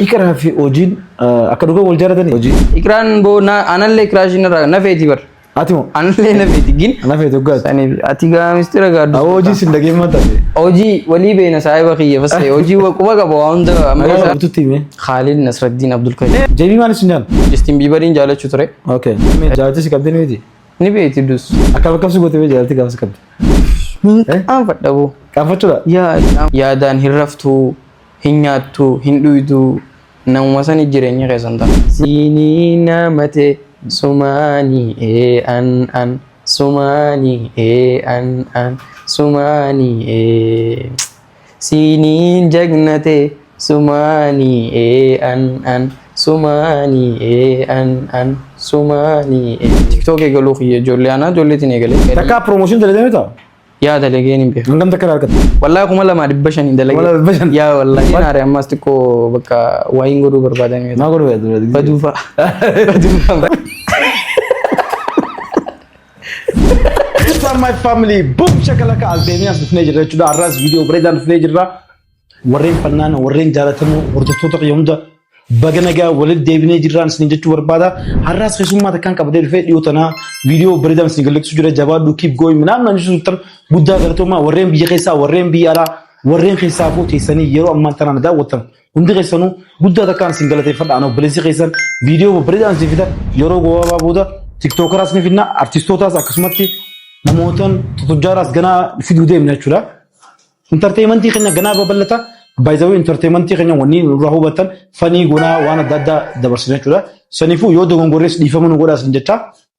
Iqraa fi hojiin akka dhugaa wal jaalatanii hojii. Iqraan boo na anallee kiraashin irraa na feeti bar. Ati moo? Anallee na feeti gin. Na feeti dhugaati. Saniif ati gaa mistira gaaddu. Awwa hojii sin dhageeffama taate. Hojii walii beena saahiba kiyya fassee hojii quba qaba waa hunda amma Maqaa isaa. guutuutti hime. Khaalid Nasraddiin Abdul Karim. Jeebii maal isin jaan? Justin Bieberiin jaalachuu ture. Okay. Jaalati si qabdee ni miti? Ni beeti dus. Akkam akkam si goote bee jaalati gaafa si qabde? Hin qaanfadha boo. Qaanfachuudha? Yaa yaadaan hin raftuu. Hin nyaattu, hin dhuydu, namuma sani jireenyi keessan ta'a. Siinii namate sumaanii ee an an sumaanii ee an an sumaanii ee Siiniin jagnate sumaanii ee an an sumaanii ee an an sumaanii ee. TikTok eegaluu kiyya ijoollee anaa ijoolleetiin eegale. Takkaa promotion dalagee ta'a? Yaa dalageen hin beeku. Hangam takka argatta? Wallaahi 2500 dalagee. 2500? Yaa wallaahi. Naare ammas xiqqoo bakka wayiin godhuu barbaadame. Maa godhuu barbaadde? Baduu fa'a. Baduu fa'a. What's up my family? Boom shakalaka as deemee as dhufnee jirra jechuudha. Har'aas viidiyoo bareedaan dhufnee jirra. Warreen fannaana, warreen jaalatamoo, hordoftoota kiyya hunda baga nagaa walitti deebinee jirraan isin jechuu barbaada. Har'aas keessummaa takkaan qabadee dhufee dhiyoo tanaa viidiyoo bareedaan isin galleessuu jira. Jabaadhu keep going minaan naan jechuu turtan guddaa galatoomaa warreen biyya keessaa, warreen biyya alaa, warreen keessaafuu teessanii yeroo ammaan tanaan daawwattan hundi keessanuu guddaa takkaan isin galateeffadha. Ana obboleessi keessan viidiyoo bareedaan isin fida yeroo gabaabaa booda tiktokeraas ni fidna artistootaas akkasumatti namootaan tutujjaaraas ganaa fiduu deemna jechuudha. Entertainmentii keenya ganaa babal'ata. By the way entertainmentii keenya wanni nurraa hubattan fanii gonaa waan adda addaa dabarsina jechuudha. Saniifuu yoo dogongorrees dhiifama nu godhaa isin jecha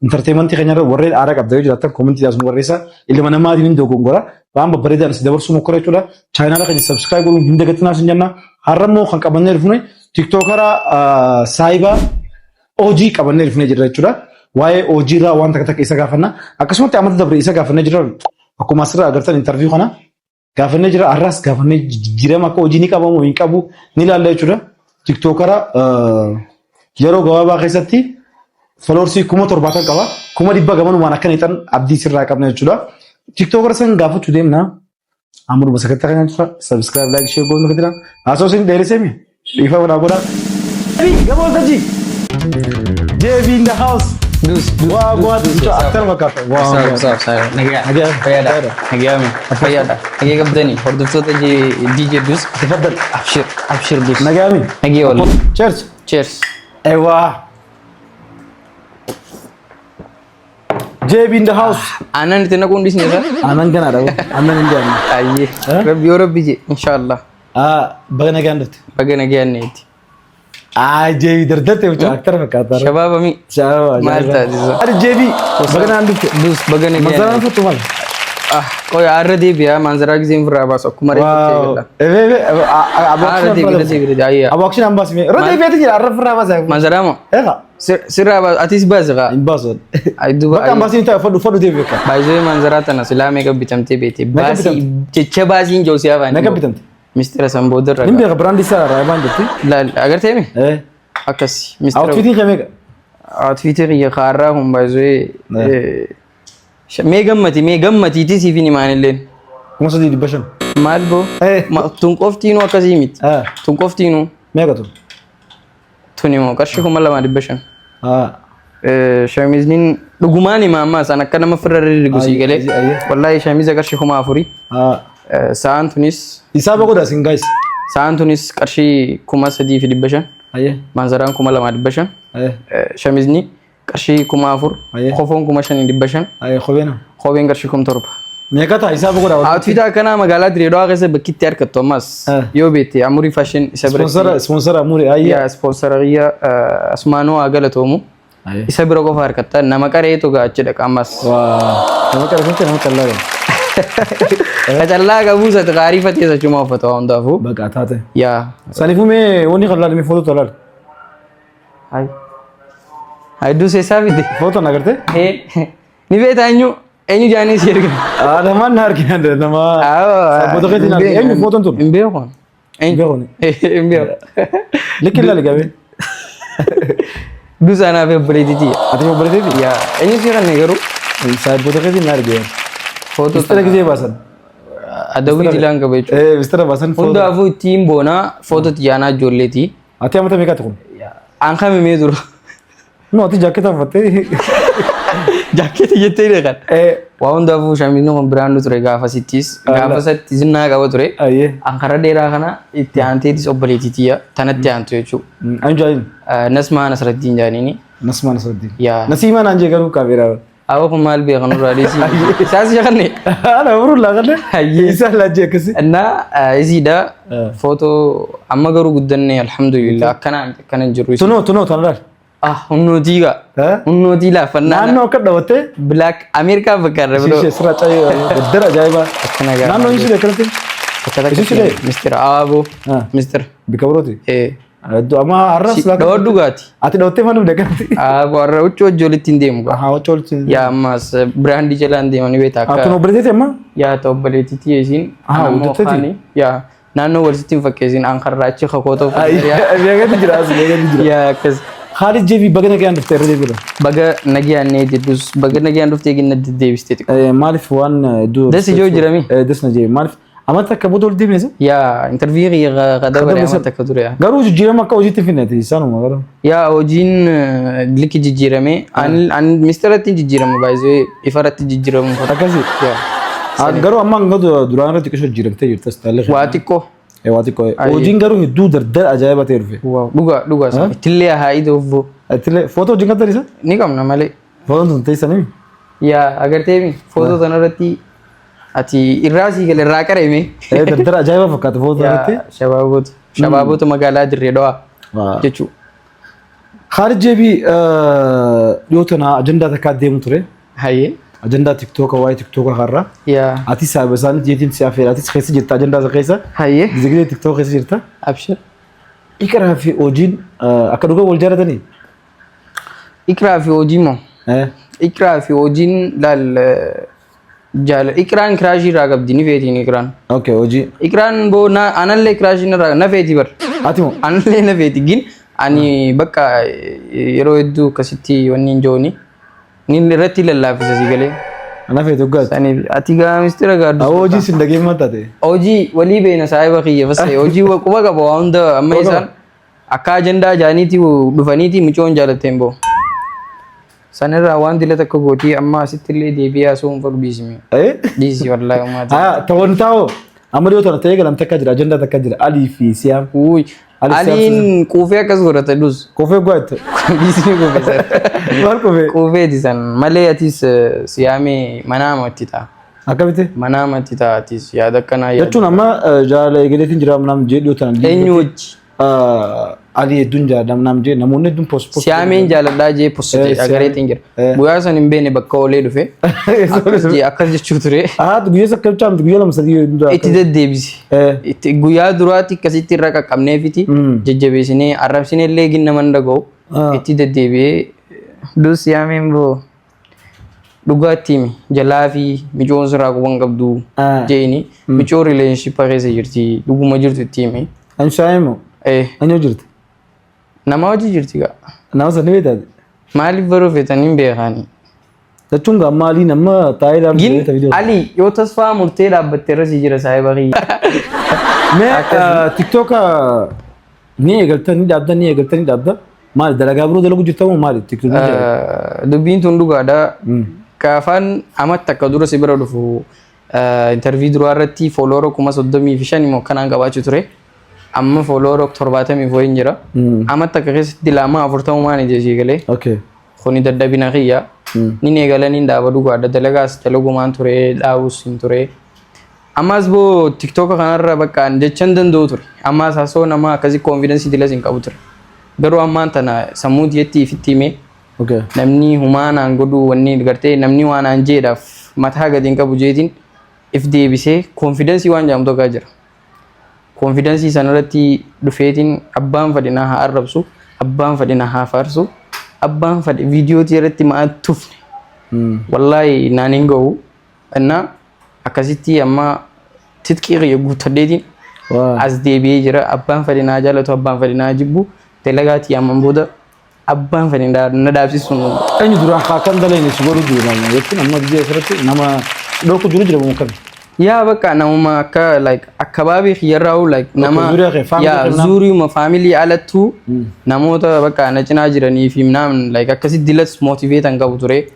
entertainmentii keenya irra warreen aaraa qabda yoo jiraattan koomentii nu barreessa. Ilma namaatiin hin dogongora. Waan babbareedaan isin dabarsuu mokkora jechuudha. Chaayinaala keenya subscribe godhuun hin dagatinaa isin jenna. Har'a immoo kan qabannee dhufne tiktookaraa saayibaa OG qabannee dhufnee jirra jechuudha. Waa'ee OG irraa waan takka takka isa gaafanna. Akkasumatti amata dabre isa gaafannee jirra. Akkuma asirraa agartan interview kana gaafannee jira. Har'aas gaafannee jijjiirama akka hojii ni qabamu hin qabu ni ilaalla jechuudha. Tiktookara yeroo gabaabaa keessatti foloorsii 70,000 qaba. 100,000 gamanumaan akka nixan abdii sirraa qabna jechuudha. Tiktookara san gaafachuu deemna. Ammoo sagantaa kana cufa subscribe like share goonu kadira. Haasoo isin dheerisee mi? Dhiifama naa godhaa. Gama waltajjii. JB in the house. Dus dus. Waa waa akkana fakkaata. Waa Saab saab saab. Nagaa. Nagaa. Fayyaadha. Nagaa mi. Fayyaadha. Nagaa qabdanii hordoftoota DJ Dus. Tafaddal. Abshir abshir dus. Nagaa mi? Nagaa wallaahi. Cheers. Cheers. Eewaa. JB in the house. Aannan itti naquun dhiisne isa. Aannan ganaadha. Aannan hin jedhamu. Ayyee. Eh? Rabbi yoo rabbi je inshaallah. Ah, baga nagaan dhufte. Baga nagaan neeti. Ah, JB dardarte mucaa akkana fakkaata. Shabaaba mi. Shabaaba. Maal taasisa? Ari JB baga nagaan dhufte. Dus baga nagaan. Manzaraan futtu maal? Ah, qoy arra deebi'a manzaraa giseen firraa baasu akkuma reefu Wow. eegala. Ebe ebe Arra deebi'a deebi'a ayya. Abu action ambas me. Irra deebi'eeti jira arra firraa baasa. Manzaraa moo? Eega. Sirraa baasu atis baasi kaa. Hin baasu. Ay duba. Bakka ambasiin ta'e fadhu fadhu deebi'e akka. Baay'ee manzaraa tana silaa meeqa bitamtee beekte? Meeqa Baasii jecha baasiin jiru si afaan. Meeqa bitamte? Mistira san boodarra. Nin beeka biraandii isaa Raayibaan jirti. Laal agartee mi? Eh. Akkas mistira. Outfitiin kee meeqa? Outfitii kiyya kaarraa kun baay'ee. Mee gammati mee gammatiitii siif hin himaanilleen. 3,500. Maal boo? Eh. Tun qoftiinuu akkasii miti. Eh. Tun qoftiinuu. Meeqa tun? Tun immoo qarshii 2,500. Ah. Shamizniin dhugumaan hima amma isaan akka nama firra rirrigu sii galee. Ayyee, ayyee. Wallaahi shamiza qarshii 4,000. Ah. Sa'aan tunis Isaa boqoda isin guys. sa'aan tunis qarshii 3,500. Ayyee. Manzaraan 2,500. Ayyee. Shamizni qarshii 4,000. Ayyee. Kofoon 5,500. Ayyee kopheen. Kopheen qarshii 7,000. Meeqa ta'a isaa boqoda. Outfit akkanaa magaalaa Dirreedawaa keessa bakki itti argattu ammas Eh. yoo beekte Amurii Fashion isa biratti. Sponsora sponsora muri ayyee. Yaa sponsora kiyya asumaanuu haa galatoomu. Ayyee. Isa bira qofa argatta nama qareetu gaa achi dhaqa ammas. Waa. Nama qara kun nama callaa qaba. Kacallaa qabuu isa gaarii fatee isa cuma uffata waan hundaafuu. Baqa taate. Yaa. Saniifuu mee wanni kan laalame footoo talaal. Hai. Hai duusee isaa fide. Footoo na agartee? Ni beektaa eenyu eenyu jaanii si erga. Namaan na argina nama. Sabbata keetiin argina. Eenyu footoon tun? Hin beeku. Hin beeku. Hin beeku. Likki ilaali gabee. Duusaa naaf obboleettiiti. Ati obboleettiiti? Yaa eenyu si kanne garuu. Sabbata keetiin na argina. Footoo Mistira gisee baasan. Adawwii dilaan qaba jechuudha. Eh, mistira baasan footoo. Hundaafuu ittiin boonaa footoo xiyyaanaa ijoolleeti. Ati amata meeqaati kun? An kami mee dura? No, ati jaakkeeta uffattee. Jaakkeeta jettee beekan. Waa hundaafuu shamizni kun biraan ture gaafa sittis. Gaafa satti zinnaa qaba ture. Ayyee. An karaa dheeraa kana itti aanteetis obboleettii tiyya tanatti aantu jechuudha. Anu jaalin. Nasmaa Nasraddiin jaaniini. Nasmaa Nasraddiin. Yaa. Nasiimaa naan jee garuu kaameeraa. Awwa kun maal beekan nurraa dhiisii. Isaas shakanne. Ana umruu laakanne. Hayyee. Isaan laajee akkasi. Innaa isiidha footoo amma garuu guddanne alhamdulillah akkana akkana hin jirru. Tunoo tunoo tana laal. Ah hunnootii gaa. Hunnootii laaffannaa. Naannoo akka dhawattee. Black Ameerikaa fakkaarra biroo. Ishee sirraa caayee daddara ajaa'ibaa. Akkana gaa. Naannoo ishee akkanatti. Takka takka Ishee shidee? Mistira Awaaboo. Ah. Mistira. Bika birooti. Eh. Iddoo amma har'as Si dhawaa dhugaati. Ati dhawattee maal dhufte akkanatti? Aaboo har'a huccuu wajji walitti hin deemu gaa. Haa huccuu walitti. Yaa ammas biraandii jala hin deemanii beektaa Akkuma akka. obboleettii amma? Yaa ta'u obboleettii isiin. Ah, Ana immoo hojjetteeti? kaani. Yaa naannoo wal sitti hin fakkeessin an karraa achi kakootoo. Beekatti jira as beekatti jira. Yaa akkas. Khaalid Jeebii baga nagayaan dhufte irra deebiidha. Baga nagayaan nee jedhus baga nagayaan dhuftee ginna deddeebiste xiqqoo. Maaliif waan hedduu. Das ijoo jirami? Das na jee maaliif amata akka booda ol deebine isa? Yaa interview kiyya kadabare amata akka ture yaa. Garuu jijjiirama akka hojiitti finneeti isaanuma garuu. Yaa hojiin likki jijjiirame an misteratti jijjiirama baay'ee ifarratti jijjiiramu. Akkasi. Yaa. Garuu amma hanga duraan irratti xiqqoo jijjiiramtee jirta istaalli. Waa xiqqoo. Waa xiqqoo. Hojiin garuu hedduu dardara ajaa'iba ta'e dhufe. Waaw dhugaa dhugaa sana. Ittillee haa idoofu. Ittillee footoo wajjin kan ta'e Ni qabna malee. Footoon tun teessanii? Yaa agartee footoo tanarratti ati irraa sii gale irraa qareeme. Ee dardara ajaa'iba fakkaata footoo irratti. Yaa shabaabota shabaabota magaalaa Dirree Dhawaa jechuudha. Khaalid Jeebii dhiyoo tana ajandaa takkaa deemu ture. Hayyee. Ajandaa tiktooka waa'ee tiktooka har'a. Yaa. Atis saahiba isaanii jeetiin si afeera. Atis keessa jirta ajandaa isa keessa. Hayyee. Gizee tiktooka keessa jirta. Abshir. Iqraa fi hojiin akka dhugaa wal jaalatanii? Iqraa fi hojii moo? Iqraa fi hojiin laal jaala Iqraan kiraashii irraa qabdi ni feetiin Iqraan. Okay, hojii. Iqraan boo na anallee kiraashii irraa na feeti bar. Ati moo? Anallee na feeti gin ani bakka yeroo hedduu akkasitti wanni hin jooni ni irratti lallaafisa si galee. Na feeti hoggaati. Saniif ati gaa mistira gaaddu. Awwa hojii sin dhageen taate. Hojii walii beena saahiba kiyya fassee hojii quba qaba waa hunda amma isaan Akka ajandaa jaaniiti dhufaniiti micoon jaalatteen boo. Sanirraa waan dila takka gootii amma asitti illee deebi'ee haasa'uu hin fedhu dhiisime. Eh? Dhiisi wallaahi uummata. Haa ta'oon taa'oo. Amma dhiyoo tana ta'ee galam takka jira ajandaa takka jira Alii fi Siyaam. Wuuy. Ali Siyaam Aliin quufee akkas godhata dus. Kofee gwaatti. Dhiisni quufe san. Maal kofee? Quufeeti san malee atis siyaamee manaa matti ta'a. Akkamitti? Manaa matti ta'a atis yaada akkanaa yaada. Jechuun amma jaalala eegaleetiin jira naam jee dhiyoo tana. Eenyu wajji? Alii hedduun jaalladha naam jee namoonni hedduun post post. Siyaameen jaaladhaa jee post agareetiin jira. Guyyaa san hin beekne bakka oolee dhufe. Akkas jee akkas jechuu ture. Haa guyyaa sakka bichaa miti guyyaa lama sadii hundaa. Itti deddeebise. Itti guyyaa duraatti akkasitti irra qaqqabneefiti jajjabeessinee arrabsinee illee gin nama hin dhaga'u. Itti deddeebi'ee dus siyaameen boo Dhugaatti himi jalaa fi micoon sirraa quba hin qabdu jeeni micoo relationship keessa jirti dhuguma jirtu itti himi. Ani shaayee moo? Eh Ani jirti. nama hojii jirti gaa. Nama sani beektaati. Maaliif baruu feetan hin beekaani. Jechuun gaa maaliin amma taa'ee ilaalu Gin beekta viidiyoo. Ali yoo tasfaa murtee dhaabbatte irra si jira saahiba kiyya. Mee tiktoka Ni eegalta ni dhaabda ni eegalta ni dhaabda. Maali dalagaa biroo dalagu jirta moo maali TikTok ni jira? Dubbiin tun dhugaadha. Gaafaan amma takka dura si bira dhufu interview duraa irratti fooloora 35,000 immoo akkanaan qabaachuu ture. Amma fooloora torbaatamii wayiin jira. Amma takka keessatti lama afurtamumaan ija isii galee. Okay. Kuni dadhabina kiyya. Nin eegala nin dhaaba dhugaadha. Dalagaas dalagumaan ture dhaabus hin ture. Ammaas boo tiktoka kanarra bakka an jecha hin danda'u ture. Ammaas haasoo nama akkasii confidence dilas hin qabu ture. Garuu ammaan tana sammuu tiyyatti ifitti himee Okay. namni humaa naan godhuu wanni gartee namni waa naan jeedhaaf mataa gadi hin qabu jeetiin if deebisee confidence waan jedhamu tokko jira. Confidence sanarratti dhufeetiin abbaan fedhe na haa arrabsu, abbaan fedhe na haa faarsu, abbaan fedhe viidiyoo irratti maa tufne. Wallaahi naan hin gahu. Innaa akkasitti amma titqii kiyya guuttadheetiin Waa. as deebi'ee jira. Abbaan fedhe naa jaalatu, abbaan fedhe naa jibbu. Dalagaa tiyya amman booda abbaan fedhe na dhaabsisuun. Eenyu duraan haa kan dalayne si godhu jiru nama jechuun amma biyya asirratti nama si dhorku jiru jira moo akkami? Yaa bakka namuma akka like akka Akkabaabii kiyyarraa like nama Zuuriyaa kee, family yaa kee naam. Zuuriyuma family alattuu namoota bakka na cinaa jiranii fi naam like akkasitti dilas motivate an qabu ture.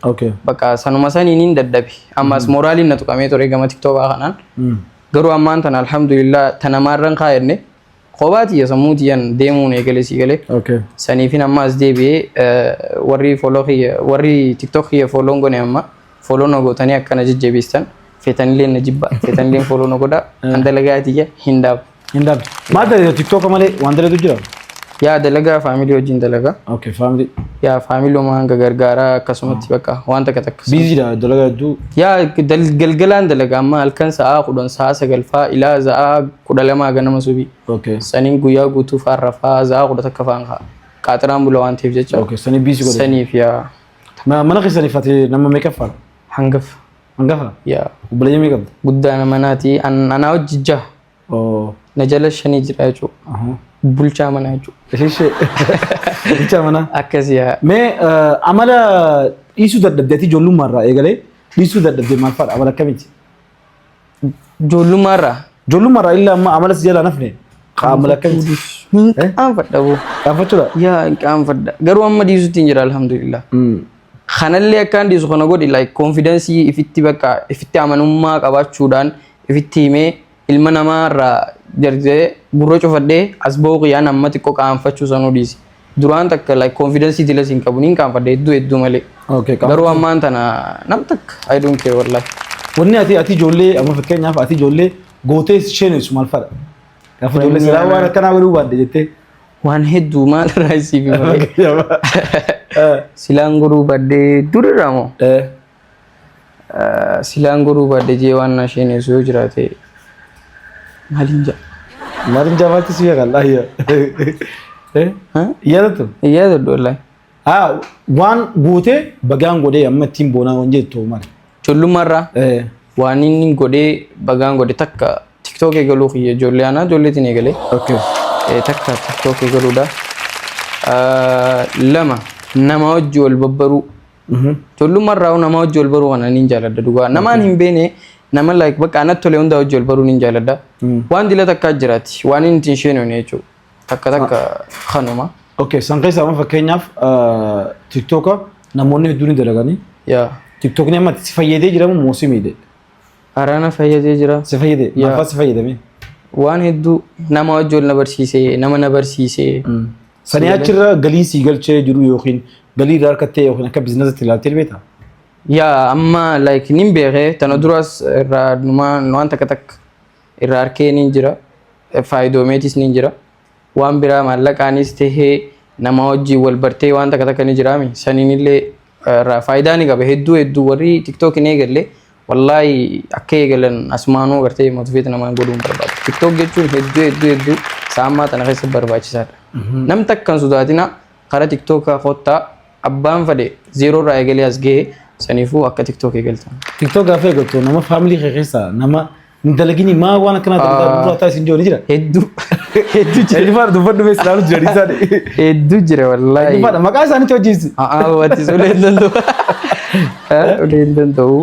Bakka sanuma saniin hin dadhabe. Ammas moraaliin na tuqamee ture gama TikTokaa kanaan. Garuu ammaan tana alhamdulillah tanamaarran kaayenne kophaa tiyya sammuu tiyyan deemuun eegale sii galee. Saniifin amma as deebi'ee warri follow kiyya, warri TikTok kiyya follow hin goone, amma follow na gootanii akkana jajjabeessan. Feetanillee na jibba, feetanillee follow na godha, an dalagaa tiyya hin dhaabu. Hin dhaabu. Maal dalagda TikTok malee? Waan dalagdu jira? Yaa, dalagaa family wajjin dalagaa. Okay, family. Yaa, family hanga gargaaraa akkasumatti bakka waan takka takka. Busy dha dalagaa hedduu. Yaa, galgalaan dalagaa. Amma halkan sa'aa 10, sa'aa 9 faa ilaa sa'aa 12 ganama subii. Saniin guyyaa guutuu faan rafaa, sa'aa 11 faan ka'a. Qaaxiraan bula waan ta'eef jecha. Okay, sanii busy godhe. Saniif yaa. Mana keessaniif ati nama meeqaffaa? Hangafa. Hangafa? Yaa. Obboleeyyan meeqa qabda? Guddaa nama naati. Anaa hojii jaha. Na jala shanii jira jechuudha. Bulchaa manaa jechuudha. Ishee bulchaa manaa. Akkas yaa. Mee amala dhiisuu dadhabdee, ati ijoollummaa irraa eegalee dhiisuu dadhabdee maal fa'aadha? Amala akkamiiti? Ijoollummaa irraa. Ijoollummaa irraa illee amma amala si jalaa nafne amala akkamiiti? Hin qaanfadha boo. Qaanfachuudha? Yaa, hin qaanfadha. Garuu amma dhiisutti hin jira, alhamdulillah. Kanallee akkaan dhiisu kana godhi like confidence ifitti bakka ifitti amanummaa qabaachuudhaan ifitti himee ilma namaa irraa jarjee gurra cufadhee as ba'uu qiyyaan amma xiqqoo qaanfachuu sanuu dhiisi. Duraan takka like confidence tilas hin qabu, niin qaanfadha hedduu hedduu malee. Garuu ammaan tana nam takka I don't care wallahi. Wanni ati ijoollee amma fakkeenyaaf ati ijoollee gootee isheenessu maal fa'aadha? Gaafa ijoollee silaa waan akkanaa godhuu baadde jettee. Waan hedduu maal irraa isiif malee. Silaan godhuu baadde durirraa moo? Silaan godhuu baadde jee waan na isheenessu yoo jiraate maaliin jedha? Maaliin jabaatti si beekan laayya. Yaadattu? Yaadadhu wallahi. Haa, waan gootee bagaan godhee amma ittiin boonaa waan jettu maali? Ijoollummaarraa waan inni godhee bagaan godhe, takka TikTok eegaluu kiyya, ijoollee anaa ijoolleetiin eegalee. Takka TikTok eegaluudha. Lama, nama wajji wal babbaruu. Ijoollummaarraa nama wajji wal baruu kana niin jaaladha dhugaa. Namaan hin beene, nama like bakka anatti tole hunda wajji wal baruu niin jaaladha. Waan dila takkaa jiraati. Waan inni ittiin isheen jechuudha. Takka takka kanuma. Okay, san keessaa amma fakkeenyaaf TikToka namoonni hedduun ni dalaganii. TikTokni amma si fayyadee jiramu moo si miidhe? Araana fayyadee jira. Si fayyade? Yaa. Maal fa'aa si fayyadame? Waan hedduu nama wajji wal na barsiise, nama na barsiise. Sanii achirra galii sii galchee jiru yookiin galii irraa harkattee yookiin akka businessatti ilaaltee beektaa? Yaa, amma like nin beekee, tana duras irraa numaan waan takka takka irraa harkee nin jira. Faayidoomeetis nin jira. Waan biraa maallaqaanis tahee nama wajjin wal bartee waan takka takka ni jiraami. Saniin illee irraa faayidaa ni qaba. Hedduu hedduu warri TikTok hin eegalle wallaahi akka eegalan asumaanuu agartee motivate namaan godhuu hin barbaadu. TikTok jechuun hedduu hedduu hedduu sa'ammaa tana keessa barbaachisaadha. Nam takka hin sodaatina, karaa TikTokaa kottaa, abbaan fadhe zero irraa eegalee as ga'e, saniifuu akka TikTok eegaltan. TikTok gaafa eegaltu nama family kee keessaa nama hin dalagini maa waan akkanaa dalagaa dura taasisu hin jiru ni jira? Hedduu hedduu jira. Eenyufaadha? Dubbadhu mee, silaalu jira isaanii. Hedduu jira wallaahi. Eenyufaadha? Maqaa isaaniitti hojjeessi. A'aa, wanti ulee hin danda'u. Ulee hin danda'u.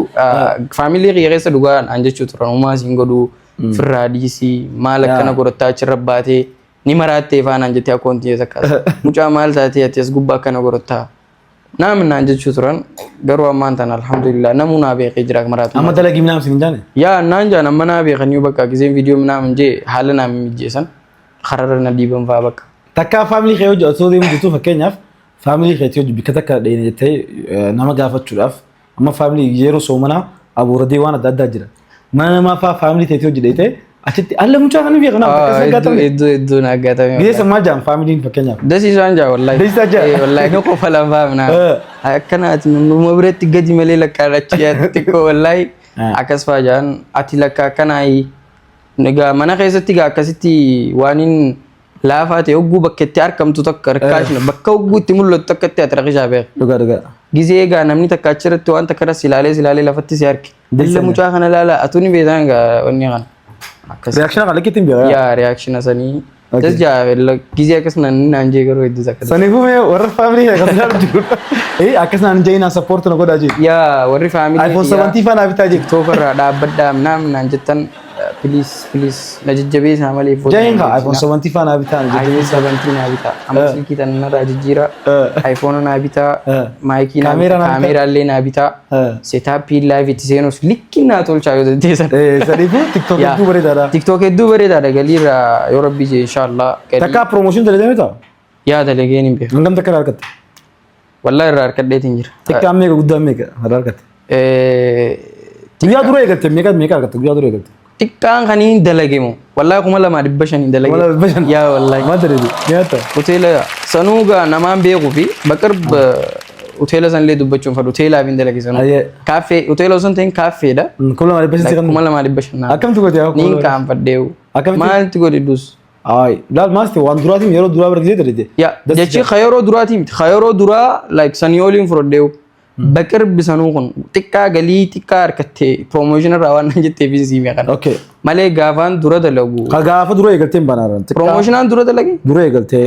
Family kiyya keessa dhugaan an jechuu turan, uumaa siin godhuu firraa dhiisii, maal akkana godhattaa, achirra baatee ni maraattee faanaan jettee akkoontii akkas. Mucaa maal taatee ati as gubbaa akkana godhattaa? Naam naan jechuu turan, garuu ammaan tana alhamdulillah namuu naa beekee jira maraatu. Amma dalagii minaan sin hin jaane? Yaa, naan jaan, amma naa beekanii bakka giseen viidiyoo minaan jee haala naa mijjeessan kararra na dhiiban fa'aa bakka. Takkaa family kee hojii osoo deemu jirtu, fakkeenyaaf family keetii hojii bikka takka dheene jettee nama gaafachuudhaaf, amma family yeroo soomanaa abuuradee waan adda addaa jira. Mana namaa fa'aa family teetii hojii dheetee achitti alla mucaa kana beekan akkas Hedduu aggaatame. hedduu hedduu na aggaatame. Biyya san maal jedhan familyn fakkeenyaaf? Dasiisaan jaa wallahi. Dasiisaa jaa? Eh, wallahi ni qofa lafa na. Akkanaati numa biratti gadi malee lakkaa achi xiqqoo wallahi akkas faa jaan ati lakka akkanaayi. Egaa mana keessatti egaa akkasitti waan hin laafaa ta'e hogguu bakka itti argamtu takka rakkaashina bakka hogguu itti mul'atu takka itti ati rakishaa beeka. Dhugaa dhugaa. Gizee egaa namni takka achirratti waan takka irra si ilaalee si ilaalee lafatti si harke. Dilla mucaa kana ilaala atuu ni beektan egaa wanni kana. Akkas. Reaction kana lakkitti hin beekaa. Yaa, reaction sanii. Tas jaa gizee akkas naan naan jee garuu hedduu takka. Saniifuu mee warra family kee kan ilaalu jiru. Akkas naan jee support na godhaa jiru. Yaa, warri family iPhone 17 faa naa bitaa jiru. TikTok irraa dhaabbadhaa naam naan jettan, Please, please, na jajjabeessaa malee foto. Jahin kaa iPhone 17 faana bitaan iPhone jajjabeessaa. 17 naa bitaa. Amma silkii tana narraa jijjiiraa. iPhone naa bitaa. Maayikii naa Kaameeraa bitaa. naa bitaa. Kaameeraa illee naa bitaa. Setup live itti seenus likki naa tolchaa yoo dandeessan. Sadiifuu TikTok hedduu bareedaadha. TikTok hedduu bareedaadha, galiirraa yoo rabbi jee inshallah. Galii Takkaa promotion dalagee mita? Yaa, dalageen hin beeku. Hangam takka irraa argatte? Wallahi irraa harkadheetiin jira. Xiqqaan meeqa, guddaan meeqa irraa argatte? Guyyaa dura eegalte meeqa meeqa argatte guyyaa dura eegalte? Xiqqaan kan hin dalage moo? Wallahi 2500 dalage. 2500? Yaa, wallahi. Maal dalage? Nyaata? Hoteela sanuu gaa namaan beekuu fi baqarb hoteela sanillee dubbachuun fadhu, hoteelaaf hin dalage sanuu. Kaaffee, hoteela osoo hin ta'in kaaffeedha. 2500 si kan 2500 naa. Akkamtu goote yaa? Niin kaanfadheewu. Akkamitti? Maalti godhe dus? Ay, laal maasti waan duraatiin yeroo duraa bira gisee dalage. Yaa, jechi ka yeroo duraatii miti. Ka yeroo duraa like sanii oliin fudhadheewu. Baqirbi sanuu kun xiqqaa galii xiqqaa harkattee promotion irraa waan nan jetteef hin siime kana. Malee gaafaan dura dalagu. Ka gaafa dura eegaltee hin banaaran. Xiqqaa Promotionaan dura dalage. dura eegaltee.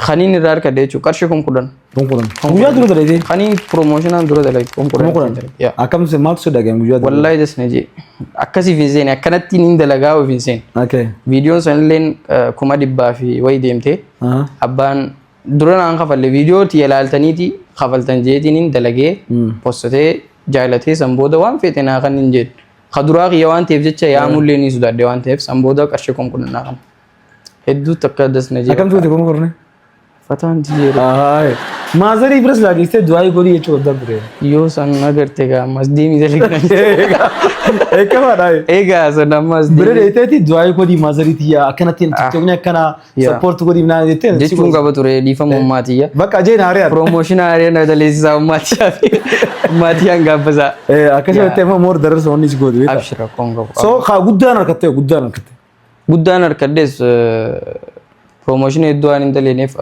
Kaniin irraa harkadhe jechuudha qarshii 10,000. 10,000. Guyyaa dura dalagee. Kaniin promotionaan dura dalage 10,000. 10,000. Yaa. Akkam maaltu si dhaga'ame guyyaa dura? Wallahi das na jee. Akkasiif hin seene, akkanatti niin dalagaa of hin seene. Viidiyoon sanilleen 100,000 fi wayi deemte. Abbaan dura naan kafalle, viidiyoo tiyya ilaaltaniiti kafaltan jeetiin dalagee postatee jaalatee, san booda waan feete naa kan hin jedhu. Ka duraa kiyya waan ta'eef jecha yaamullee ni sodaadhe, waan ta'eef san booda qarshii 10,000 naa kan. Hedduu takka das na jee. Akkam tuute 10,000? Fataan jijjiirra. Ay. Maazarii biras laageessee du'aa godhii jechuu qabdaa ture. Yoo san agarte gaa ammas deemii dalagaa. Eeggamaadha. Egaa san ammas Bira deemii dheeteeti du'aa godhii maazarii tiyyaa akkanatti TikTokni akkana support godhii naan jettee. Jechuun qaba ture, dhiifama ummaatiyya. Bakka jeen haariyaa. Promotion haaree na daleessisaa ummaatiyyaa fi ummaatiyyaan gaabbasaa. Akkasumatti immoo moor dararsa wanni si gootu beektaa. Abshira, koon qabu. So kaa guddaan harkattee guddaan harkattee. Guddaan harkadhees promotion hedduu waan hin daleeneef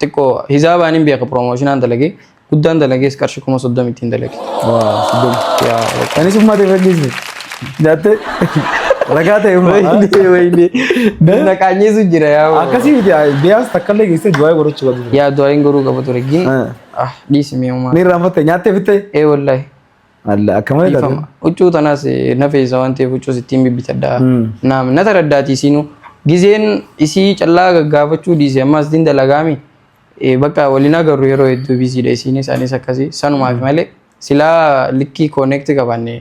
xiqqoo hisaabaan hin beeka, promotionaan dalagee guddaan dalagees qarshii 30,000 ittiin dalage. Waa 30. Yaa. Anis ummata irra geesse. Nyaattee ragaa ta'e umma. Wayne wayne. Naqaanyeesu jira yaa. Akkasii miti, biyaas takka illee geessee du'aa godhachuu qabdu. Yaa, du'aa hin godhuu qaba ture gin. Ah, dhiisi mee uumaa. Ni irraanfatte, nyaattee fittee. Ee wallahi. Alla akka malee taate. Dhiifama. Huccuu tanaas na feesa waan ta'eef huccuus ittiin bibbitadha. Naam, na taraddaati isiinuu. Gizeen isii callaa gaggaafachuu dhiise ammas ittiin dalagaami. Bakka waliin agarru yeroo hedduu bisiidha isiinis anis akkasii sanumaaf malee silaa likkii connect qabaanne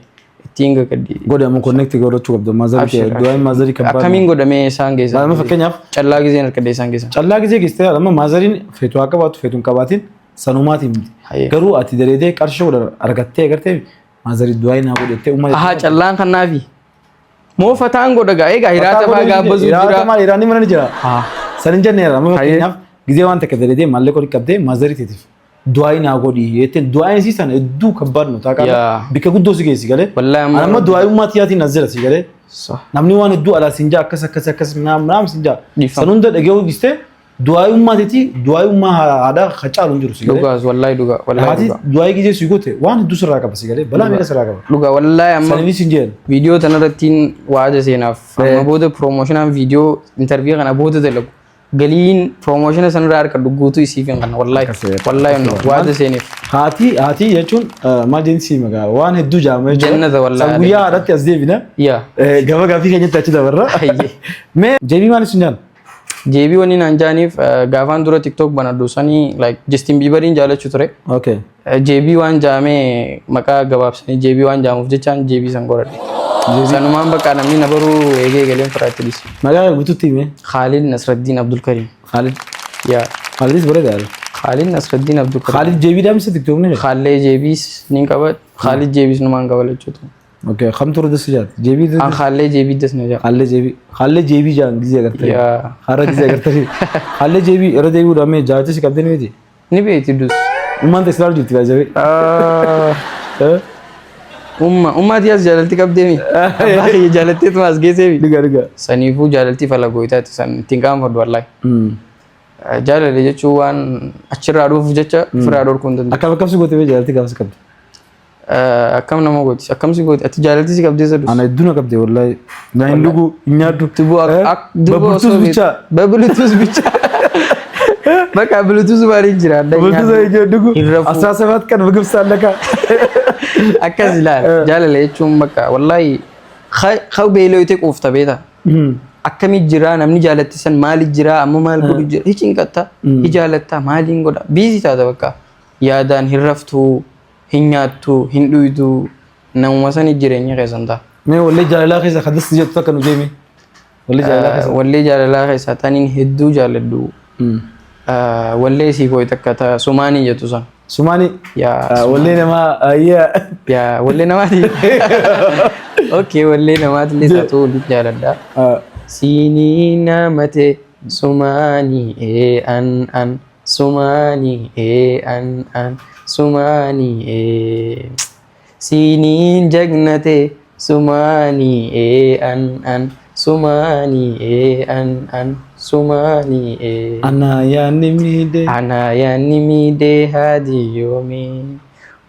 ittiin gagaddi. Godhe, amma connect godhachuu qabdu maazarii kee, du'aan maazarii kan Akkamiin godhamee isaan geessa? Amma fakkeenyaaf Callaa gizeen harkadhee isaan geessa. Callaa gizee geessitee amma maazariin feetu haa qabaatu, feetu hin qabaatin, sanumaatiin miti. Garuu ati dareedee qarshii 10 argattee agartee maazarii du'aa naa godhettee uummata. Ahaa, callaan kanaafi. Moo fataan godha gaa, egaa hiraata faa gaabbasuu Hiraata jira. maal, hiraanni mana ni jira. San hin jenneera, amma fakkeenyaaf gizee waan takka dareedee maallaqa walitti qabdee maazarii teetiif du'aa naa godhi jetteen, du'aan isii sana hedduu kabbaad nu taaqaa bikka guddoo si geessi galee. Wallahi amma Amma du'aayummaa tiyaatiin as jira si galee. Namni waan hedduu alaa siin jaa, akkas akkas akkas naam naam siin jaa. Dhiifama. San hunda dhaga'uu dhiistee du'aayummaa teetii, du'aayummaa haadhaa hacaalu hin jiru si galee. Dhugaas wallahi, dhugaa wallahi. Haati Dhugaa. du'aayii gizee si goote waan hedduu sirraa qaba si galee, balaa meeqa sirraa qaba. Dhugaa wallahi amma Saniif siin jedhan. Viidiyoo tanarrattiin waada seenaaf, amma booda promotionaan viidiyoo interview kana booda dalagu galiin promotiona sanarraa harkadhu guutuu isiif hin kanna wallahi. Akkasii. Wallahi no, waada seeneef. Haati jechuun maal jensi maqaa waan hedduu jaama jechuudha. Jannata wallahi. San guyyaa haadhatti as deebina. Yaa. Gaba gaaffii keenyatti achi dabarra. Hayyee. Mee jeebii maal isin jaan? Jeebii wanni naan jaaniif gaafaan dura TikTok banadhu sanii like Justin Bieberiin jaalachuu ture. JB waan jaamee maqaa gabaabsanii JB waan jaamuuf jechaan JB san godhadhe. Sanumaan bakka namni na baruu eegee galeen firaatti dhiise. Maqaa guutuutti hime. Khalid Nasraddiin Abdul Karim. Khalid. Yaa. Khalidis bareedaadha. Khalid Nasraddiin Abdul Karim. Khalid JB dhaamsa TikTokni. Khalid JBs niin qaba. Khalid JBs numaan qaba jechuudha. Okay. Kamtu irra dasa jaati? JB. An Khalid JB das na jaa. Khalid JB. Khalid JB jaan gizee agartanii. Yaa. Har'a gizee agartanii. Khalid JB irra deebi'uudhaan mee jaalcha si qabdee ni miti? Ni beekti dus. Ummaan teessee jirti baay'ee. Umma ummaati as jaalalti qabdeemi. Abbaa kiyya jaalatteetuma as geesseemi. Dhuga dhuga. Saniifuu jaalalti falagooyitaati san ittiin qaanfadhu wallahi. Jaalala jechuun waan achirraa dhufuuf jecha ofirraa dhorkuu hin danda'u. Akkam akkamsi goote bee jaalalti gaafas qabdi? Akkam nama gooti? Akkam si gooti? Ati jaalalti si qabdee sadus? Ana hedduu na qabde wallahi. Na hin dhugu, hin nyaadhu. Duboo duboo Babbultuus bichaa. Babbultuus bichaa. Bakka Bluetooth maaliin jira? Adda Babbultuus nyaadhu. hin dhugu. Hin rafu. 17 kan ምግብ ሳለካ. Akkas ilaala. Jaalala jechuun bakka wallahi Ka beelooyte quufta beeta. Akkami jira namni jaalatte san, maali jira amma, maal godhu jira, hi cinqatta, hi jaalatta, maaliin godha, busy taata bakka. Yaadaan hin raftuu, hin nyaattu, hin dhuydu, namuma sani jireenya keessan ta'a. Mee wallee jaalalaa keessa kan das jettu akka nu deeme. Wallee jaalalaa keessa. Wallee jaalalaa keessaa taniin hedduu jaaladhu. Wallee sii kooyi takka ta sumaanii jettu san. Sumaani. Yaa. Wallee namaa ayyaa. Yaa, wallee namaati. Okay, wallee namaati illee taatu waliin jaaladha. Siinii namate sumaanii ee an an sumaanii ee an an sumaanii ee siiniin jagnate sumaanii ee an an sumaanii ee an an sumaanii ee. Anaa yaanni miidhee. Anaa yaanni miidhee haadi yoomii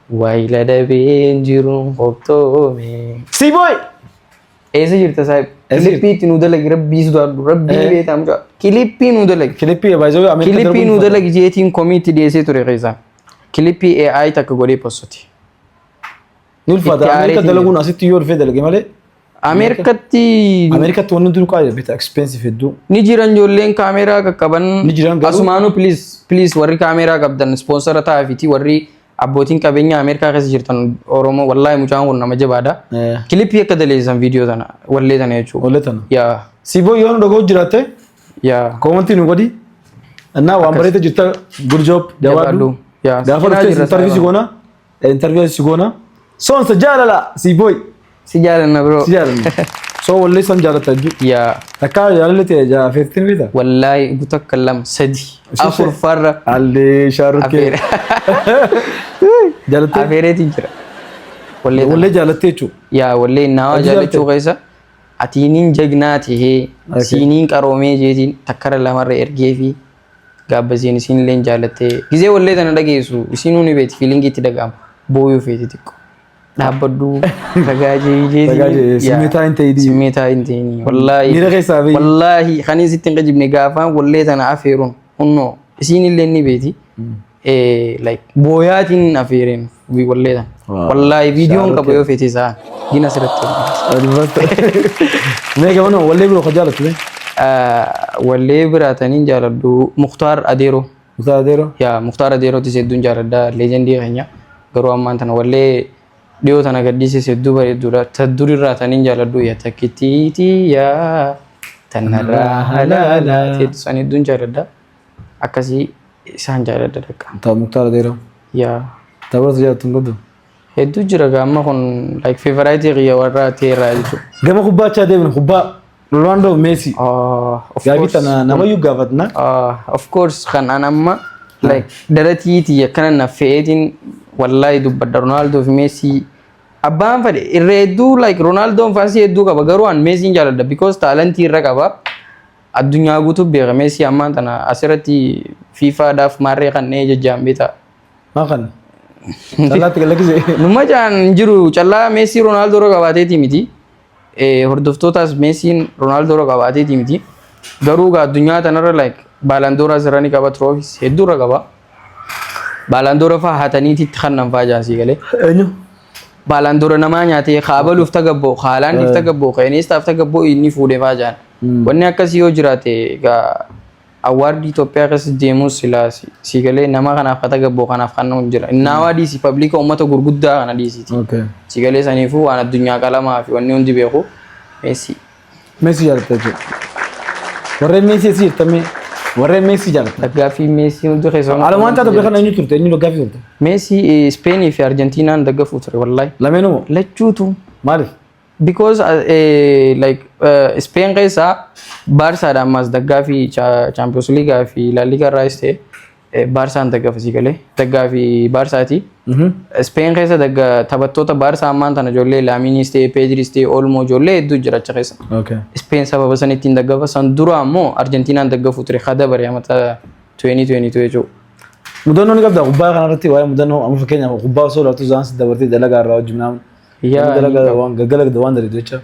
waayila dhabeen jiruun qophoome. Siiboy! Eessa jirta saayib? Eessa jirta? Kilippii itti nuu dalagi, rabbii sodaadhu, rabbii beektaa mucaa. Kilippii nuu dalagi. Kilippii baay'ee Ameerikaa. Kilippii nuu dalagi jeetiin komii itti dhiyeessee ture keessaa. Kilippii AI takka godhee postoti. Ni ulfaata. Itti Ameerikaa aareetiin. dalaguun asitti yoo dhufee dalage malee. Ameerikatti. Ameerikatti wanni hundinuu qaali bita, expensive hedduu. Ni jiran ijoolleen kaameeraa qaqqaban. Ni jiran garuu- Asumaanuu please, please, warri kaameeraa qabdan sponsor ta'aafiti, warri abbootiin qabeenya Ameerikaa keessa jirtan Oromoo, wallaahi mucaan kun nama jabaadha. Kilippii akka daleessan viidiyoo tana, wallee tana jechuudha. Wallee tana. Yaa. Siiboo, yoo nu dhaga'u jiraatte Yaa. Comment nu godhi. Innaa waan bareeda jirta, good job, jabaadhu. Yaa. Gaafa dhuftee interview si goona. Interview si goona. Soonsa jaalala Siiboy. Si jaalanna, bro. Si jaalanna. So wallee san jaalatta jechuudha. Yaa. Takkaa jaalalli ta'e jaafeettiin beektaa? Wallaahi takka, lama, sadi, afur farra. Allee shaarukkee. Afeere. Jaalattee? Afeereetiin jira. Wallee tana. Wallee jaalattee jechuudha. Yaa, wallee nawa Hojii jaalachuu keessa atiiniin jagnaa tahee siiniin qaroomee jeetiin takkara lamarra ergee fi gaabbasiin isiin illee jaalattee gizee wallee tana dhageessu isinuu ni beeti, feeling itti dhaga'ama, booyuu feeti, xiqqoo dhaabbadhu ragaa jee. Ragaa jee, simmeetaa hin ta'inii. Simmeetaa hin ta'inii wallaahi. Miira keessaa fi- Wallaahi kan isitti hin qajibne gaafaan wallee tana afeeruun hunnoo isiin illee ni beeti. Like booyaatiin afeereen wallee tana. Wallaahi viidiyoon qabu yoo feete isaa gina asirratti. Mee gamanuma wallee biroo kan jaalattu mee? Wallee biraataniin jaaladhu Muktaar Adeeroo. Muktaar Adeeroo. Yaa, Muktaar Adeerootis hedduun jaaladha, leejendii keenya. Garuu ammaan tana wallee dhiyoo tana gadhiises hedduu bareedduudha. Ta durirraa taniin jaaladhu yaa takkittiitii yaa tanarraa halaalaa hedduu san hedduun jaaladha. Akkasii isaan jaaladha dhaqqa. Ta Muktaar Adeeroo. Yaa. Ta biroo jaalattu hin qabdu? Hedduu jira gaamma kun like favorite kiyya warra ta'erraa jechuudha. Gama kubbaachaa deemnu, kubbaa Ronaldo, Messi. Of Gaafii course. tana namayyuu gaafatna. Of course, kan an amma like daratiiti akkana na fe'eetiin wallaahi dubbadha, Ronaldo fi Messi abbaan fedhe irra hedduu, like Ronaldoon fans hedduu qaba, garuu an Messiin jaaladha because talent irra qaba. Addunyaa guutuu beeka Messi. Ammaan tana asirratti FIFAdhaaf maarree kannee jajjaan beektaa. Maa kana? Callaatti galakkise. Numa jaan hin jiru, callaa Messi Ronaldo irra qabaateeti miti. Hordoftootaas Messiin Ronaldo irra qabaateeti miti. Garuu gaa addunyaa tanarra like Ballon d'Oras irra ni qaba, trophies hedduu irra qaba. Ballon d'Or fa'aa hataniiti itti kannan fa'aa jaasii galee. Eenyu? Ballon d'Or namaa nyaatee kaabaluuf tagabboo, Haalaandiif tagabboo, Iniestaaf tagabboo inni fuudhee fa'aa jaan. Wanni akkasii yoo jiraate gaa award Itoophiyaa keessa deemus silaa si galee nama kanaaf ka tagabboo kanaaf kan hin jira. Innaawaa dhiisi, public uummata gurguddaa kana dhiisiiti. Si galee saniifuu waan addunyaa qalamaa fi wanni hundi beeku Messi. Messi jaalatta jechuudha. Warreen Messi asii jirtame, warreen Messi jaalatta. Daggaaffii Messi hundi keessa. Alam waancaa tokko kana eenyu turte, eenyu daggaaffii turte? Messi Speenii fi Arjentiinaan daggafuu ture wallaahi. Lameenuu? Lachuutu. Maaliif? Because like Spain keessa Baarsaadha, ammas daggaa fi Champions League fi La Liga irraas ta'e Baarsaan daggafa, si galee daggaa fi Baarsaati. Spain keessa dagga taphattoota Baarsaa ammaan tana ijoollee Laamiinis ta'e, Pedris ta'e, Olmo, ijoollee hedduu jira achi keessa. Spain sababa san ittiin daggafa. San dura ammoo Arjentiinaan daggafuu ture kada bare amata 2022 jechuudha. Mudannoo ni qabdaa kubbaa kanarratti? Waa'ee mudannoo amma fakkeenyaaf kubbaa osoo laatu zaan dabartee dalagaa irraa wajjin naamu. Yaa. Dalagaa waan gaggala waan dalagu jecha.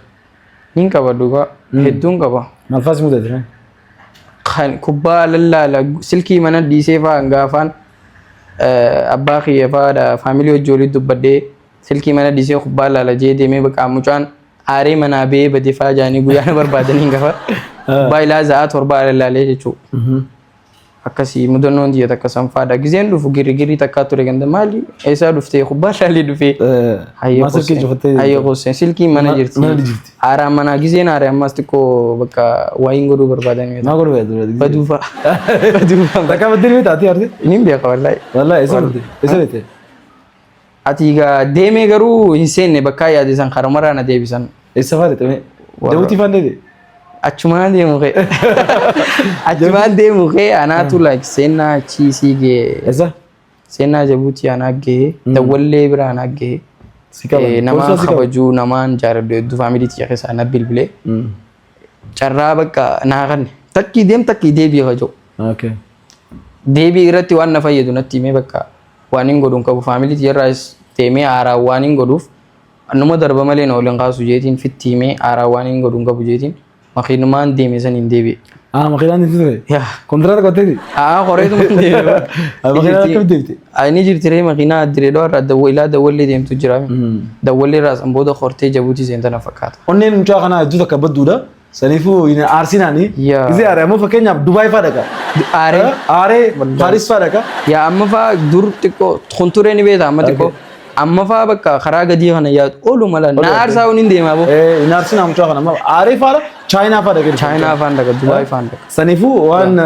Nin qaba dhugaa, hedduun qaba. Maal faas mudate? Kan kubbaa lallaala silkii mana dhiisee fa'aa gaafaan abbaa kiyya fa'aadha family wajji walitti dubbadhee silkii mana dhiisee kubbaa laala jee deemee bakka mucaan Aaree manaa ba'ee bade faa jaanii guyyaa na barbaadanii hin gafa. Kubbaa ilaa za'a 7 ilaalee jechuudha. Akkasii mudannoon tiyya takka sanfaadha. Gizeen dhufu girrigirrii takkaa ture ganda maali eessaa dhuftee kubbaa ilaalee dhufee. Hayyee Maa silkii cufattee Hayyee qosseen silkiin mana jirti. Mana jirti. Aaraan manaa gizeen aaree ammas xiqqoo bakka wayiin godhuu barbaadanii. Maa godhu beektu? Baduu fa'a. Baduu fa'a. Takka baddee ni taatee arte? Nin beeka wallaahi. Wallaahi isa beekte? Isa beekte? Ati egaa deemee garuu hin seenne bakkaa yaade san karumarraa na deebisan. Eessa fa'aa dhaqxe? Jabuutii fa'aa deemte? Achumaan deemu kee. Achumaan deemu kee anaatu like seenaa achii sii gee. Eessa? Seenaa Jabuutii anaa gahee. Dawwallee bira anaa gahee. Si qaban. Namaan Gorsaa si qaban. kabajuu namaan jaaladhu hedduu faamilii tiyya keessaa na bilbilee. Carraa bakka naa kanne. Takkii deem takkii deebii kajoo. Okay. Deebii irratti waan na fayyadu natti himee bakka waan hin godhu hin qabu. Faamilii tiyyarraas deemee haaraan waan hin godhuuf numa darba malee na ol hin kaasu jeetiin fitti himee haaraan waan hin godhu hin qabu jeetiin makiinumaan deeme san hin deebi'e. Ah, makiinaan ni ture. Yaa. Kontiraata qottee? Aa qoreetuma hin deebi'e. Makiinaan akkamitti deebite? Inni jirti ree makiinaa diree irraa dawwa ilaa dawwallee deemtu jira. Dawwallee irraa san booda hortee Jabuutii seentana fakkaata. Onneen mucaa kanaa hedduu takka badduudha. Saniifuu hin arsinaani. Yaa. Gisee aaree ammoo fakkeenyaaf Dubaay fa'aa dhaqa. Aaree. Aaree Paaris fa'aa dhaqa. Yaa amma fa'aa dur xiqqoo kun turee ni beekta amma xiqqoo. Amma fa'aa bakka karaa gadii kana yaadu oolu mala na aarsaa hin deemaa boo. Hin arsinaa mucaa kana amma aaree fa'aa Chaayinaa fa'aa dhaqa. Chaayinaa fa'aan dhaqa Dubaay fa'aan dhaqa. Saniifuu waan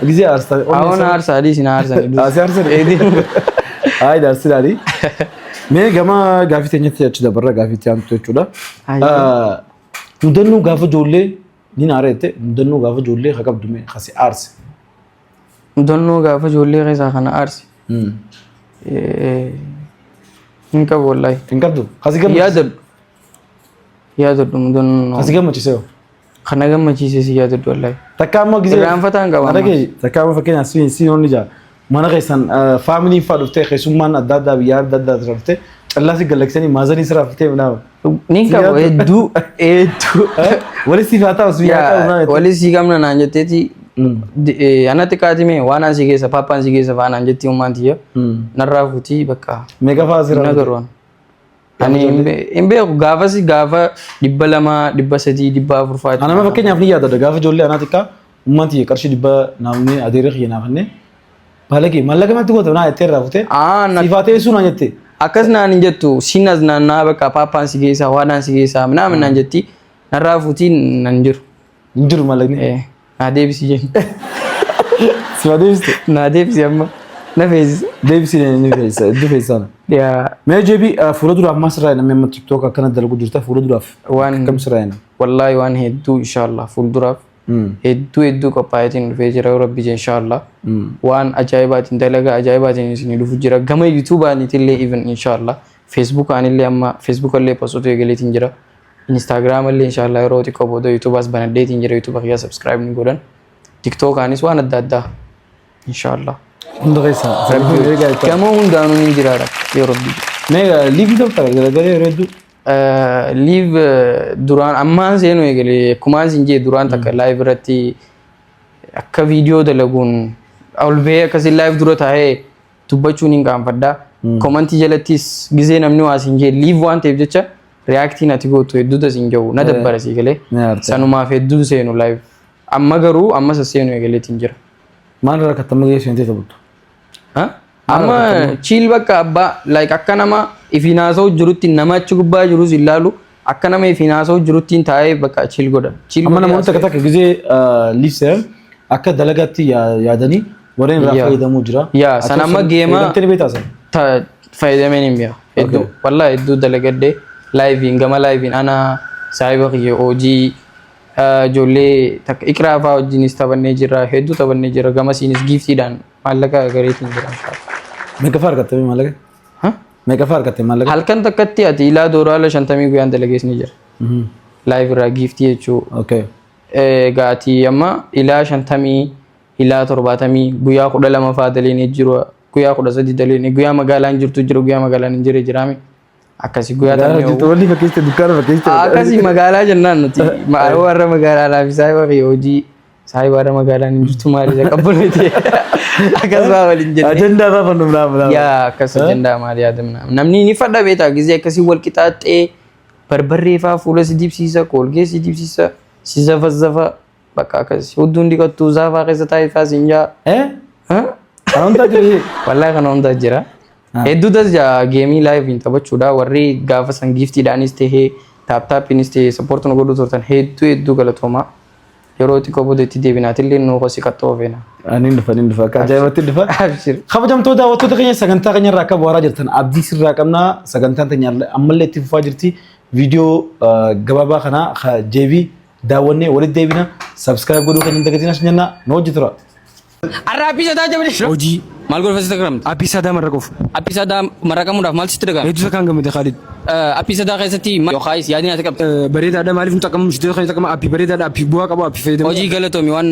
gisee aarsaa. Awwan aarsaa adiis na aarsanii. Asii aarsanii. Ayi arsinaani. Mee gama gaafii teenyatti achi dabarra gaafii itti aantu jechuudha. Mudannoo gaafa ijoollee ni aaree jette mudannoo gaafa ijoollee haa qabdu mee kasi aarse. Mudannoo gaafa ijoollee keessaa kana aarse. Hin qabu wallaahi. Hin qabdu. Kasi gammachiise. Yaadadhu. Yaadadhu mudannoo. Kasi gammachiise hoo. Kana gammachiise si yaadadhu wallaahi. Takka ammoo gisee. Irraanfataan qaba amma. Dhagee takka ammoo fakkeenyaaf si si onni jaa mana keessan faamiliin fa'aa dhuftee keessummaan adda addaa biyya adda addaa irraa dhuftee callaa si galaksanii maazanii sirraa dhuftee minaa. Ni qabu hedduu hedduu. Walitti siif haa ta'u si haa ta'u minaa. Wali sii qabna naan jetteeti. Ana xiqqaati mee waan an si keessa paappaan si keessa fa'aa naan jetti ummaan tiyya. Narraa fuutii bakka. Meeqa fa'aa sirraa? Hin agarru. Ani hin beeku gaafas gaafa 200 300 400 fa'aa. Ana fakkeenyaaf ni yaadadha gaafa ijoollee anaa xiqqaa ummaan tiyya qarshii 100 naamni adeeree kiyya naaf kennee baalagee maallaqa natti goota naa jettee irraa futee siif haa teessuu naan jette. Akkas naan hin jettu siin as naannaa bakka paappaan si geessaa waadaan si geessaa minaamin naan jetti narraa fuutii nan jiru. Hin jiru maallaqni. Naa deebisi jenni. Si haa deebiste. Naa deebisi amma na feesisa. Deebisi ni feesisa hedduu feesisa. Yaa. Mee jeebii fuula duraaf maal sirraa namni amma TikTok akkana dalagu jirta fuula duraaf Waan akkam sirraa yana. Wallaahi waan hedduu inshallah fuulduraaf hedduu hedduu qophaa'eetiin dhufee jira yoo rabbi jee inshallah. Waan ajaa'ibaatiin dalagaa ajaa'ibaatiin isinii dhufu jira gama yuutuubaaniitillee even inshallah feesbuukaanillee amma feesbuukallee postotu eegaleetiin jira. Instagram illee inshallah yeroo xiqqoo booda yuutuubaas banadheetiin jira yuutuuba kiyyaa subscribe ni godhan. TikTokaanis waan adda addaa inshallah. Hunda keessaa. Gama hundaanuu ni jiraadha yoo rabbi jee. Mee live taphataa garagalee yeroo hedduu. Live duraan ammaan seenuu eegale akkumaan siin jee duraan takka live irratti akka viidiyoo dalaguun ol ba'ee akkasii live dura taa'ee dubbachuun hin qaanfadha. Komantii jalattis gizee namni waa siin jee live waan ta'eef jecha reactiin ati gootu hedduutu siin jiru na dabbara sii galee. Sanumaaf hedduu seenu live. Amma garuu amma sasseenu eegaleetiin jira. Maal irraa kattamma seentee taphattu? Amma chill bakka abbaa like akka nama ifiin haasa'u jirutti nama achi gubbaa jirus ilaalu akka nama ifiin haasa'u jirutti taa'ee bakka chill godha. Amma namoonni takka takka gizee live seenan akka dalagaatti yaadanii warreen irraa fayyadamuu jira. Yaa san amma geema Fayyadamtee ni beektaa san? Fayyadameen hin beeku. Hedduu wallaahi hedduu dalagadde liveiin gama liveiin ana saahiba kiyya hojii ijoollee takka iqraa fa'aa wajjinis taphannee jirra hedduu taphannee jirra gamasiinis giftiidhaan maallaqa gareetiin jira. Meeqa fa'aa argatte maallaqa? Meeqa fa'aa argatte maallaqa? Halkan takkatti ati ilaa doolaara 50 guyyaan dalagees ni jira. Live irraa giftii jechuu. Egaa ati amma ilaa 50 ilaa 70 guyyaa 12 fa'aa daleenee jiru guyyaa 13 daleenee guyyaa magaalaan jirtu jiru guyyaa magaalaan hin jirre jiraame. Akkasii guyyaa Magaalaa jirtu walii fakkeessite dukkaana fakkeessite. Akkasii magaalaa jennaan nuti warra magaalaa laafi saahiba fi hojii saahiba warra magaalaan hin jirtu maali isa qabbaneeti. Akkas waa waliin jennee. Ajandaa baafannu biraa biraa. Yaa akkas ajandaa maali yaadamna. Namni ni fadha beektaa gizee akkasii wal qixaaxxee Barbarree faa fuula si dibsiisa, koolgee si dibsiisa, si zafazzafa. Bakka akkas hudduun dhiqattu zaafaa keessa taa'ee faa siin jaa. Eh? Kana hundaa jiru. Wallaahi kana hundaa jira. Hedduu das jaa geemii live hin taphachuudha. Warri gaafa san giiftiidhaanis tahee tap tapiinis tahee support nu godhuu turtan hedduu hedduu galatoomaa. Yeroo xiqqoo booda itti deebinaatillee nu hosi qaxxoo feena. Ani dhufa, ni dhufa. Akka ajaa'ibatti dhufa. Abshir. Kabajamtoota daawwattoota keenya, sagantaa keenya irraa akka bohaaraa jirtan abdii sirraa qabna. Sagantaan teenya ammallee itti fufaa jirti. Viidiyoo gabaabaa kana JB daawwannee walitti deebina. Subscribe godhuu keenya hin dagatinaa sin jenna. Nu hojii tura. Arraa appii sadaa jabali. Hojii. Maal godhu fasitti garamte? Appii sadaa marraquuf. Appii sadaa marraqamuudhaaf maal sitti dhaga'ame? Hedduu takkaan gammade, Khalid. Appii sadaa keessatti yookaayis yaadni ati qabdu. Bareedaadha. Maaliif nu xaqqamu shitee kan xaqqama? Appii bareedaadha, appii bu'aa qabu, appii fayyadamu. Hojii, galatoomi waan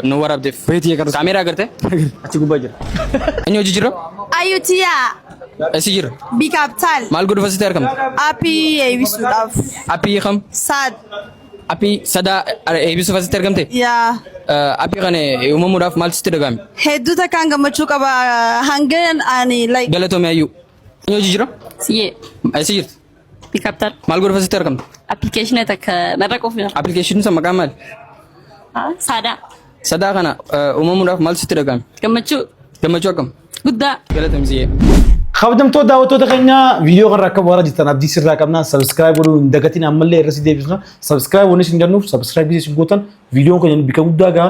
nu waraabdeef. Beetii eegarra. Kaameeraa agartee? Achi gubbaa jira. Inni hojii jira? Ayutiyaa. Eessi jira? Bikaaptaal. Maal godhu fasitti argamte? Appii eebbisuudhaaf. Appii kam? Saad. Appii sadaa eebbisuuf asitti argamte? Yaa. Appii kana uumamuudhaaf maal sitti dhaga'ame? Hedduu takkaan gammachuu qaba. Hanga ani like. Galatoomi, ayyuu. Inni hojii jira? Siyyee. Eessi jirti? Bikaaptaal. Maal godhu fasitti argamte? Appilikeeshina takka marraquuf jira. Appilikeeshiniin sun maqaan maali? Sadaa. Sadaa kana uumamuudhaaf maal sitti dhaga'ame? Gammachuu. Gammachuu akkam? Guddaa. Galatoomi, siyyee. Kabajamtoota daawwattoota keenya, viidiyoo kanarraa akka bohaaraa jirtan abdii sirraa qabna. Subscribe godhuu hin dagatin. Ammallee irra si deebisna. Subscribe wanni isin jennuuf, subscribe isin gootan viidiyoon keenya bika guddaa gaha.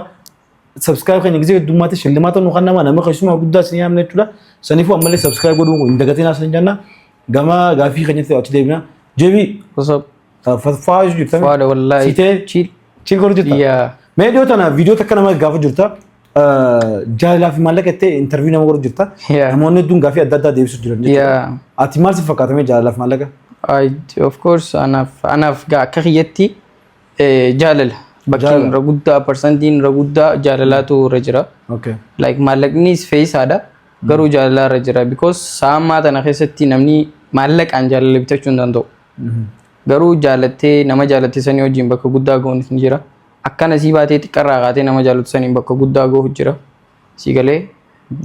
Subscribe keenya gisee heddummaatti shillimaata nu kan nama keessumaa guddaa isin yaamna jechuudha. Saniifuu ammallee subscribe godhuu hin dagatin isin jenna. Gama gaafii keenyatti achi deebina. Jebi. What's up? Fa'aa jirtan. Fuwaadha wallaahi. Siitee Chill. Chill godhu jirta. Yaa. Mee dhiyoo tana viidiyoo takka nama gaafa jirta. Jaalalaa fi maallaqa jettee interview nama godhu jirta. Namoonni hedduun gaafii adda addaa deebisuu jiran jechuudha. Ati maal si fakkaata mee jaalalaa fi maallaqa? I, of course, anaaf gaa akka kiyyatti jaalala. Bakki Jaalala. irra guddaa, parsantiin irra guddaa jaalalaatu irra jira. Like maallaqnis fe'isaadha. Garuu jaalalaa irra jira. Because sa'a tana keessatti namni maallaqaan jaalala bitachuu hin danda'u. Garuu jaalattee nama jaalatte sanii wajjin bakka guddaa ga'uunis ni jira. Akkana sii baatee xiqqarraa kaatee nama jaalatu saniin bakka guddaa ga'u jira. Sii galee,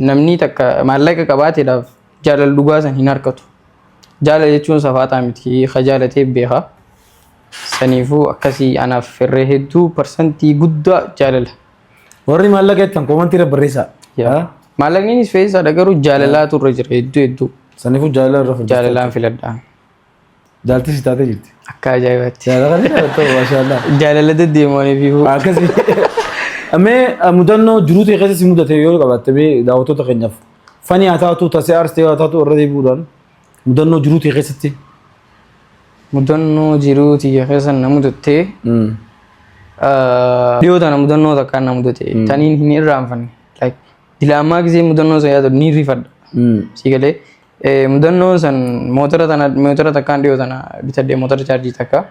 namni takka maallaqa qabaateedhaaf jaalala dhugaa san hin harkatu. Jaalala jechuun safaaxaa miti, ka jaalatee beeka. Saniifuu akkasii anaaf irree hedduu parsantii guddaa jaalala. Warri maallaqa jettan koomantii irra barreessaa. Yaa. Maallaqninis fe'isaadha, garuu jaalalaatu irra jira hedduu hedduu. Saniifuu jaalala irra fudhata. Jaalalaan filadha. Jaalti si taatee jirti. Akka ajaa'ibaatti. Jaalala kan jaalattu, maashaallah. Jaalala deddeemanii fi Akkasii. Mee mudannoo jiruu ta'e keessa si mudate yoo qabaatte, mee daawwattoota keenyaaf fani haa taatu, tasee aarsitee haa taatu, irra deebi'uudhaan mudannoo jiruu ta'e keessatti. Mudannoo jiruu tiyya keessa na mudattee, dhiyoo tana mudannoo takkaan na mudate taniin hin irraanfanne. Like dilaamaa gisee mudannoo san yaadatu ni rifadha. Si galee, mudannoon san mootora tana, mootora takkaan dhiyoo tana bitadhee, mootora chaarjii takka.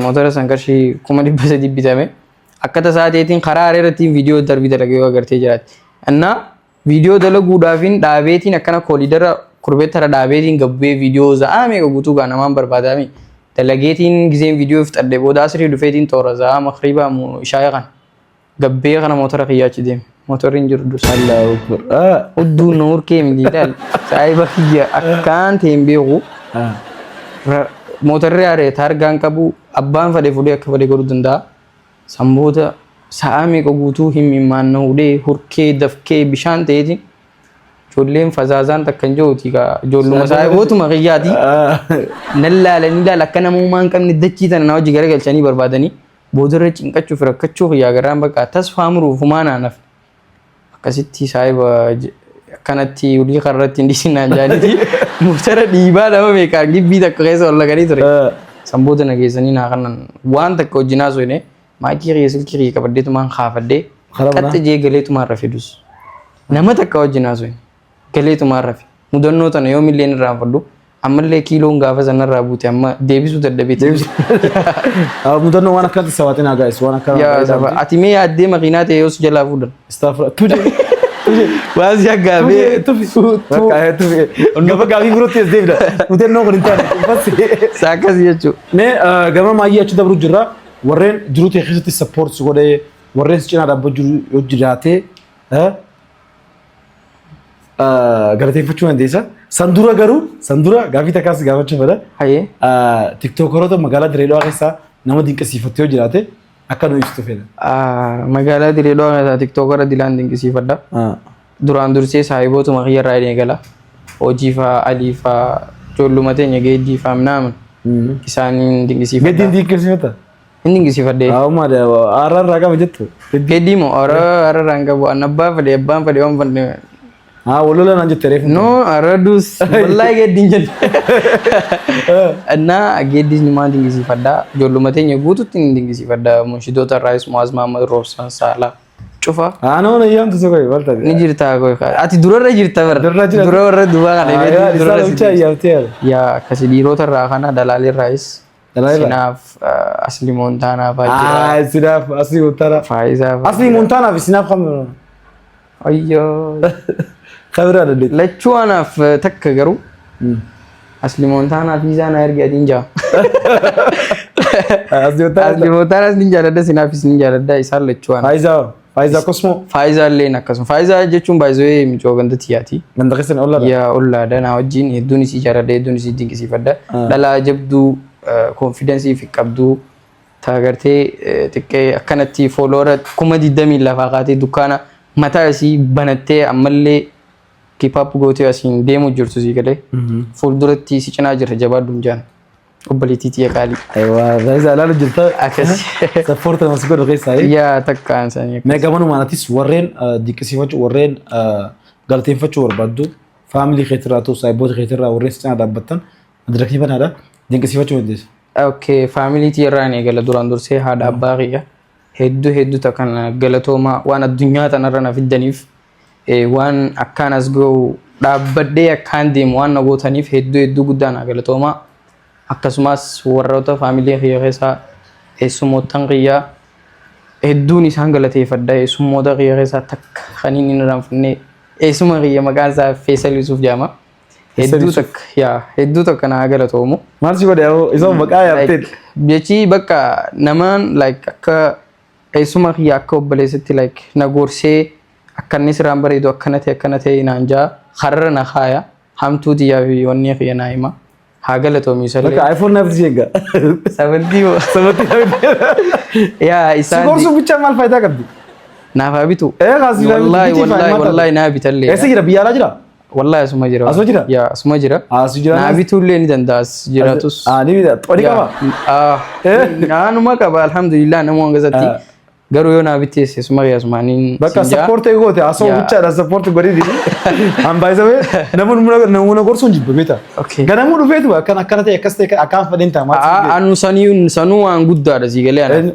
Mootora san qarshii 300,000 bitame. Akka tasaa ta'eetiin karaa areerattiin viidiyoo darbii dalagee yoo agartee jiraatti. Innaa viidiyoo dalaguudhaafin dhaabeetiin akkana koolidara kurbeettara dhaabeetiin gabbee viidiyoo za'aa meeqa guutuu gaa namaan barbaadame. Dalageetiin giseen viidiyoo fixadhe booda asrii dhufeetiin toora za'aa makriibaa ishaaya kana. Gabbee kana mootora kiyyaa achi deeme. Mootorri hin jiru dursa. Allahu Akbar. Hudduu na hurkee miti ilaali. Saayiba kiyya akkaan ta'e hin beeku. Mootorri haaree taargaan qabu, abbaan fedhe fudhee akka fedhe godhuu danda'a. San booda sa'a meeqa guutuu himimmaan na hudhee hurkee dafkee bishaan ta'eetiin ijoolleen fazaazaan takka hin jiruuti gaa ijoolluma saayibootuma kiyyaati. Nan laalanii ilaala akka namummaa hin qabne dachii tana na hojii garagalchanii barbaadanii boodarra cinqachuuf rakkachuu kiyyaa garaan bakka tasfaa muruuf humaa naan hafe. Akkasitti saayiba akkanatti olii karratti hin dhiisinaan jaaniti motora dhiibaa nama meeqaan gibbii takka keessa ol naqanii ture. San booda na geessanii naa kanan waan takka wajjin haasofne, maakii kiyya silkii kiyya qabaddeetumaan kaafadhee Karaa manaa? qaxxa jee galeetumaan rafe dus. Nama takka wajjin haasofne galeetumaan rafe. Mudannoo tana yoomillee hin irraanfadhu. Ammallee kiiloon gaafa sanarraa buute amma deebisuu dadhabeeti. Mudannoo waan akkanatti sabaatiin haa gaa'is waan akkana. Yaa saba, ati mee yaaddee makiinaa ta'e yoo si jalaa fuudhan. Istaafura. Tuje. Waan si aggaamee. Tufi. Bakka tufi. Gaba gaafii birootti as deebina. Mudannoo kun hin taane. Bas. Isa akkasii jechuudha. Mee gama maayyii achi dabru jirra. Warreen jiruu ta'e keessatti support si godhee, warreen si cinaa dhaabbachuu jiru yoo jiraate. Galateeffachuu dandeessa. San dura garuu san dura gaaffii takkaas gaafachuu fedha. Hayyee. Tiktookaroota magaalaa Dirree Dhawaa keessaa nama dinqisiifattu yoo jiraate akka nu ibsitu fedha. Magaalaa Dirree Dhawaa keessaa tiktookara dilaan dinqisiifadha. Duraan dursee saahibootuma kiyyarraa eegala. Hojii faa, Alii faa, ijoolluma teenya Geeddii faa minaamin isaaniin dinqisiifadha. Geeddiin dinqisiifata? Hin dinqisiifadhee. Haa aarraa irraa qaba jettu. Geeddii moo aarraa irraa hin qabu. An abbaa fedhe abbaan fedhe waan fedhe. Haa wal lola naan jette reefu. No aradus wallahi geeddiin jedhe. Innaa geeddiis nimaan dinqisiifadha. Ijoolluma teenya guututti ni dinqisiifadha. Munshidoota irraayis Mu'aaz Mahammad Roobsan Saalaa cufa. Haa nama na yaamtu sokoy balta. Ni jirta koy. Ati durarra jirta bara. Durarra jira. Dura warra dubaa kana Yaa durarra isaan si bicha yaamtee yaala. Yaa akkasi dhiirota irraa kana dalaalii irraayis. Dalaalii irraa? Sinaaf Asli Moontaanaa fa'aa jira. Haa sinaaf Asli Moontaanaa. Faayisaa fa'aa. Asli Moontaanaa fi sinaaf kam Ayyoo. kabiraa dandeetti. Lachuu anaaf takka garuu Asli Moontaanaa fiizaa na ergi adiin jaa. Asli Moontaanaa. Asli Moontaanaas ni jaaladha sinaafis ni jaaladha isaan lachuu anaaf. Faayisaa Faayisaa Kosmoo. Faayisaa illeen akkasuma. Faayisaa jechuun baay'isee micoo ganda tiyyaati. Ganda keessan ollaadha. Yaa ollaadha naa wajjin hedduun isii jaaladha hedduun isii dinqisiifadha. Dhalaa jabduu konfidensii fi qabduu ta gartee xiqqee akkanatti fooloora 20,000 lafaa kaatee dukkaana mataa isii banattee ammallee keep up gootee asiin deemu jirtu sii galee fuulduratti si cinaa jirra jabaadhu hin jaan obboleettii tiyya qaalii. Ayiwaa Faayisaa ilaalu jirta. Akkas. Sappoorta nama si godhu keessaa. Yaa takkaan sanii. Mee gamanumaan atis warreen dinqisiifachuu warreen galateeffachuu barbaaddu faamilii keetirraa ta'u saayiboota keetirraa warreen si cinaa dhaabbattan madirakni banaadha dinqisiifachuu dandeessa. Okay, faamilii tiyyarraan eegala duraan dursee haadha abbaa kiyya hedduu hedduu takkan galatoomaa waan addunyaa tanarra na fiddaniif waan akkaan as ga'u dhaabbadhee akkaan deemu waan na gootaniif hedduu hedduu guddaa na galatoomaa. Akkasumas warroota faamilii kiyya keessaa eessumoottan kiyyaa hedduun isaan galateeffadha. Eessummoota kiyya keessaa takka kan inni hin irraanfanne eessuma kiyya maqaan isaa Feesal Yuusuf jedhama. Feesal Hedduu Yuusuf. takka yaa hedduu takka naa galatoomu. Maal si godhe yoo isa maqaa yaabteen? Like, jechi bakka namaan like akka eessuma kiyya akka obboleessatti like na gorsee akka inni sirraan bareedu akkana ta'e akkana ta'e naan jaa karra na kaaya hamtuu tiyyaa fi wanni kiyya naa hima. Haa galatoomu isallee. Bakka iPhone naaf jeega. Sabantii moo? Sabantii naaf Yaa Si isaan gorsuun bichaa maal faayidaa qabdi? naaf haa bitu. Ee kaasii naaf Wallaahi bitii wallaahi faayidaa wallaahi naa bitallee. Eessa jira biyya alaa jira? Wallaahi asuma jira. Asuma jira? Yaa asuma jira. Asuma jira. Naa bituullee ni danda'a as jiraatus. Ah ni bita. Xoni qaba. Ah naanuma qaba alhamdulillah nama hanga Ah. Garuu yoo naa bitteesse asuma asumaaniin Bakka siin jaa. sappoortii goote asoo Yaa. bichaadha sappoortii godhiti. Ambaayisawee namuna gorsuun jibba beeta. Okay. Ganamuu dhufeetu akkan akkana ta'e akkas ta'e akkaan fedhin ta'a maal Aa anu saniin sanuu waan guddaadha sii galee ana.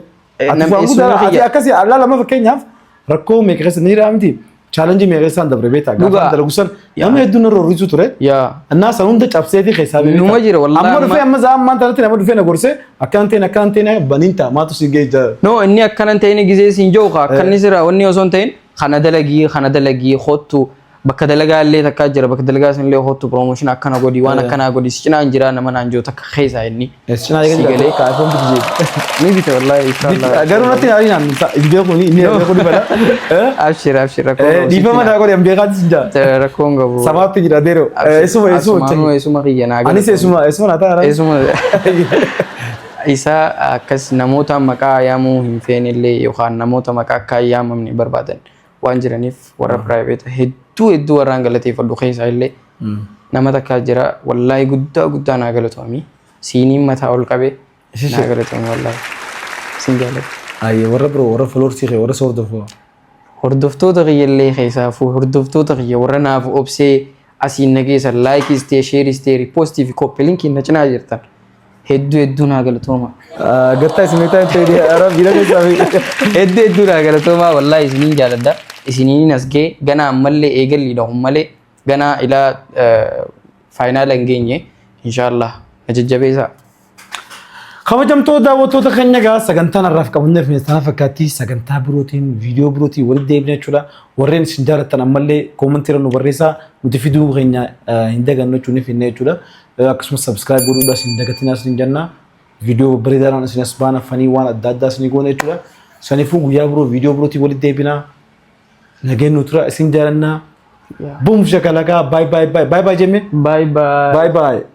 Ati waan guddaa ati akkasii allaa lama fakkeenyaaf rakkoo meeqa keessa ni jira miti. Chaalenjii meeqa keessaan dabre beektaa gaafa Dhugaa. dalagu san nama hedduun irra horriisu ture. Yaa. Innaa san hunda cabseetii keessaa beektaa. Numa jira, wallahi Amma dhufee amma- amma za'a ammaan tanatti nama dhufee na gorsee akkaan ta'in akkaan ta'in baniin ta'a maatu si ga'e jira. No inni akkana hin ta'in gizee siin jiru kaa akkanni sirraa wanni osoo hin ta'in kana dalagii kana dalagii kottu bakka dalagaa illee takkaa jira bakka dalagaa san illee kottu promotion akkana godhi waan akkanaa godhi si cinaan jira nama naan jiru takka keessaa inni. Si cinaa eega Si jira galee. ka iPhone biti jee. Ni bite wallahi inshallah. Garuu natti hin aariin hin beeku ni beeku ni bada. Abshir abshir rakkoo qabu. Dhiifama naa godhi an beekaatti sin jaa. Rakkoo hin qabu. Sabaatti jira deero. Eessuma eessuma. Asumaanuu eessuma kiyya naa Anis eessuma eessuma naa ta'a. Eessuma isa akkas namoota maqaa yaamuu hin feenillee yookaan namoota maqaa akka hin yaamamne barbaadan waan jiraniif warra private hedduu hedduu warraan galateeffadhu keessaa illee nama takkaa jira wallaahi guddaa guddaa naa galatoomi siiniin mataa ol qabe naa galatoomi wallaahi sin jaaladha. Ayyee warra biroo warra foloorsii kee warra si hordofu. Hordoftoota kiyya illee keessaafuu hordoftoota kiyya warra naaf obsee asiin na geessan laayikiis ta'e sheeris ta'e riippoostii fi koppii linkiin na cinaa jirtan hedduu hedduu naa galatooma. Gartaa isin meetaa hin ta'e arab bira keessaa fi. Hedduu hedduu naa galatoomaa wallaahi isiniin jaaladha. Isiniin as ga'e ganaa ammallee eegalliidha kun malee ganaa ilaa faayinaala hin geenye inshaallah na jajjabeessaa. Kabajamtoota daawwattoota keenya egaa sagantaan har'aaf qabannee dhufne sana fakkaatti sagantaa birootiin viidiyoo birootiin walitti deebina jechuudha. Warreen isin jaallattan ammallee koomentii irra nu barreessaa nuti fiduu keenya hin dagannu jechuun ni finne jechuudha. Akkasumas subscribe godhuudhaas hin dagatinaa isin jenna. Viidiyoo babbareedaadhaan isin as baana fanii waan adda addaa isin goona jechuudha. Saniifuu guyyaa biroo viidiyoo birootiin walitti deebina. Nageen nu tura isin jaalannaa. Boom shakalaka, bye bye bye bye bye jemme. Bye bye. Bye bye.